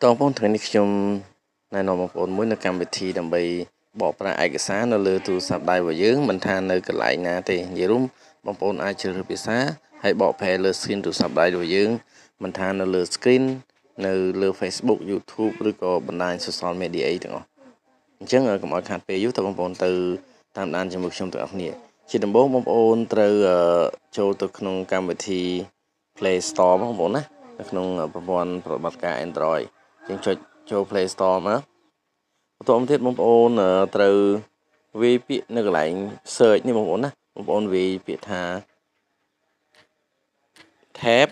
តបងប្អូនថ្ងៃនេះខ្ញុំណែនាំបងប្អូនមួយនៅកម្មវិធីដើម្បីបកប្រែឯកសារនៅលើទូរស័ព្ទដៃរបស់យើងមិនថានៅកន្លែងណាទេនិយាយរួមបងប្អូនអាចជ្រើសរើសភាសាហើយបកប្រែលើ screen ទូរស័ព្ទដៃរបស់យើងមិនថានៅលើ screen នៅលើ Facebook YouTube ឬក៏បណ្ដាញ social media អីទាំងអស់អញ្ចឹងកុំឲ្យខាតពេលយូរតើបងប្អូនទៅតាមដានជាមួយខ្ញុំទាំងអស់គ្នាជាដំបូងបងប្អូនត្រូវចូលទៅក្នុងកម្មវិធី Play Store បងប្អូនណានៅក្នុងប្រព័ន្ធប្រតិបត្តិការ Android យើងចុចចូល Play Store មកបន្ទាប់មកទៀតបងប្អូនត្រូវវាយពាក្យនៅកន្លែង search នេះបងប្អូនណាបងប្អូនវាយពាក្យថា tab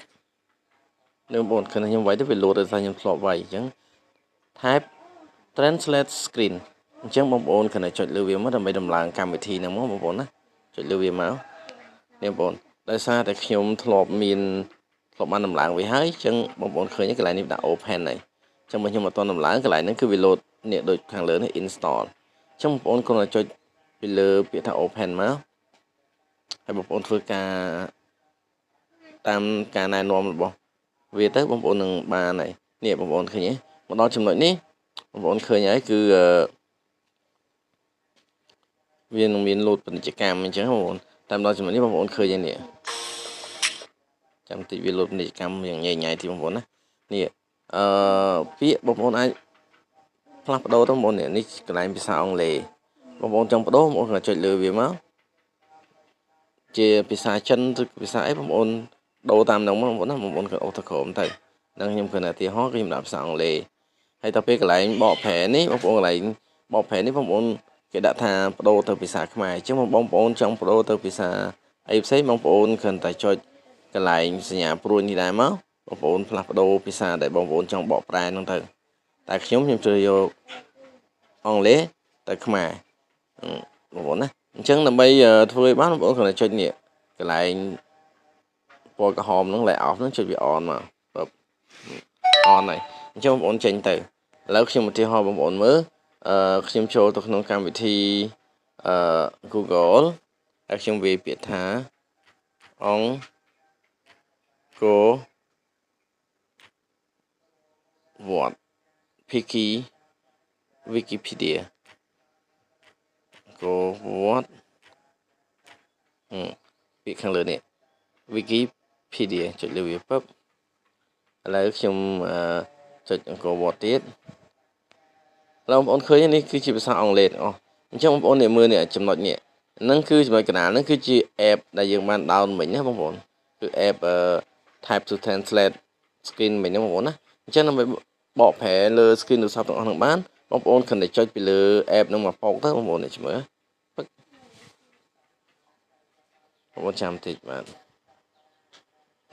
នេះបងប្អូនឃើញខ្ញុំវាយទៅវាលោតដោយសារខ្ញុំធ្លាប់វាយអញ្ចឹង tab translate screen អញ្ចឹងបងប្អូនគ្រាន់តែចុចលើវាមកដើម្បីដំឡើងកម្មវិធីហ្នឹងមកបងប្អូនណាចុចលើវាមកនេះបងប្អូនដោយសារតែខ្ញុំធ្លាប់មានធ្លាប់បានដំឡើងវាហើយអញ្ចឹងបងប្អូនឃើញកន្លែងនេះដាក់ open ហើយអញ្ចឹងបើខ្ញុំអត់ទាន់ដំឡើងកន្លែងហ្នឹងគឺវាលោតនេះដូចខាងលើនេះ install អញ្ចឹងបងប្អូនគ្រាន់តែចុចពីលើពាក្យថា open មកហើយបងប្អូនធ្វើការតាមការណែនាំរបស់វាទៅបងប្អូននឹងបានហើយនេះបងប្អូនឃើញទេមកដល់ចំណុចនេះបងប្អូនឃើញហើយគឺវានឹងមានលោតពាណិជ្ជកម្មអញ្ចឹងបងប្អូនតាមដល់ចំណុចនេះបងប្អូនឃើញហើយនេះចាំតិចវាលោតពាណិជ្ជកម្មយ៉ាងញ៉ៃញ៉ៃទីបងប្អូនណានេះអឺពាក្យបងប្អូនអាចផ្លាស់ប្ដូរទៅបងប្អូននេះកន្លែងភាសាអង់គ្លេសបងប្អូនចង់ប្ដូរបងប្អូនក៏ចុចលើវាមកជាភាសាចិនឬភាសាអីបងប្អូនដូរតាមហ្នឹងមកបងប្អូនណាបងប្អូនក៏អូសទៅក្រោមទៅនឹងខ្ញុំគ្រាន់តែឧទាហរណ៍គឺខ្ញុំដាក់ភាសាអង់គ្លេសហើយដល់ពេលកន្លែងបកប្រែនេះបងប្អូនកន្លែងបកប្រែនេះបងប្អូនគេដាក់ថាបដូរទៅភាសាខ្មែរអញ្ចឹងបងប្អូនចង់បដូរទៅភាសាអីផ្សេងបងប្អូនគ្រាន់តែចុចកន្លែងសញ្ញាព្រួញនេះដែរមកបងប្អូនផ្លាស់ប្ដូរភាសាដែលបងប្អូនចង់បកប្រែហ្នឹងទៅតែខ្ញុំខ្ញុំជ្រើសយកអង់គ្លេសទៅខ្មែរបងប្អូនណាអញ្ចឹងដើម្បីធ្វើឲ្យបានបងប្អូនគ្រាន់តែចុចនេះកន្លែងពណ៌ក្រហមហ្នឹង lay off ហ្នឹងចុចវា on មក on ហើយអញ្ចឹងបងប្អូនចេញទៅឥឡូវខ្ញុំឧទាហរណ៍បងប្អូនមើលអឺខ្ញុំចូលទៅក្នុងកម្មវិធីអឺ Google ហើយខ្ញុំវាយពាក្យថាអង្គរវត្ត Piki Wikipedia អង្គរវត្តពាក្យខាងលើនេះ Wikipedia ចុចលើវាពឹបឥឡូវខ្ញុំចុចអង្គរវត្តទៀតឥឡូវបងប្អូនឃើញនេះគឺជាភាសាអង់គ្លេសអស់អញ្ចឹងបងប្អូននេះមើលនេះចំណុចនេះហ្នឹងគឺចំណុចកណ្ដាលហ្នឹងគឺជា app ដែលយើងបាន down មិញណាបងប្អូនគឺ app Type to Translate screen មិញហ្នឹងបងប្អូនណាអញ្ចឹងដើម្បីបកប្រែលើ screen ទូរស័ព្ទទាំងអស់ហ្នឹងបានបងប្អូនគ្រាន់តែចុចពីលើ app ហ្នឹងមកប៉ោកទៅបងប្អូននេះមើលពឹកបងប្អូនចាំតិចបាទ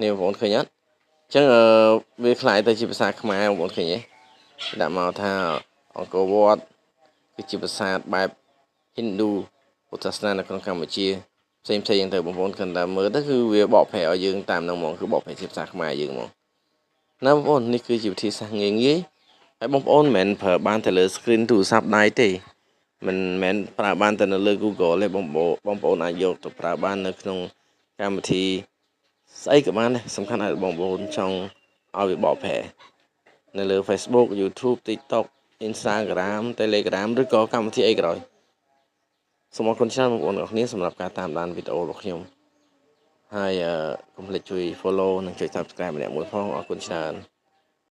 នេះបងប្អូនឃើញអត់អញ្ចឹងវាคล้ายទៅជាភាសាខ្មែរបងប្អូនឃើញទេដាក់មកថាអង្គរវត្តគឺជាប្រាសាទបែបហិណ្ឌូពុទ្ធសាសនានៅក្នុងកម្ពុជាផ្សេងផ្សេងទៅបងប្អូនគ្រាន់តែមើលទៅគឺវាបកប្រែឲ្យយើងតាមនឹងហ្មងគឺបកប្រែជាភាសាខ្មែរយើងហ្មងណាបងប្អូននេះគឺជាវិធីសាស្ត្រងាយងាយហើយបងប្អូនមិនមែនប្រើបានតែលើ screen ទូរស័ព្ទដៃទេមិនមែនប្រើបានតែនៅលើ Google ទេបងបងប្អូនអាចយកទៅប្រើបាននៅក្នុងកម្មវិធីស្អីក៏បានដែរសំខាន់ឲ្យបងប្អូនចង់ឲ្យវាបកប្រែនៅលើ Facebook YouTube TikTok Instagram Telegram ឬក៏កម្មវិធីអីក៏ដោយសូមអរគុណច្រើនបងប្អូនទាំងអស់គ្នាសម្រាប់ការតាមដានវីដេអូរបស់ខ្ញុំហើយកុំភ្លេចជួយ follow និងចុច Subscribe ម្នាក់មួយផងអរគុណច្រើន។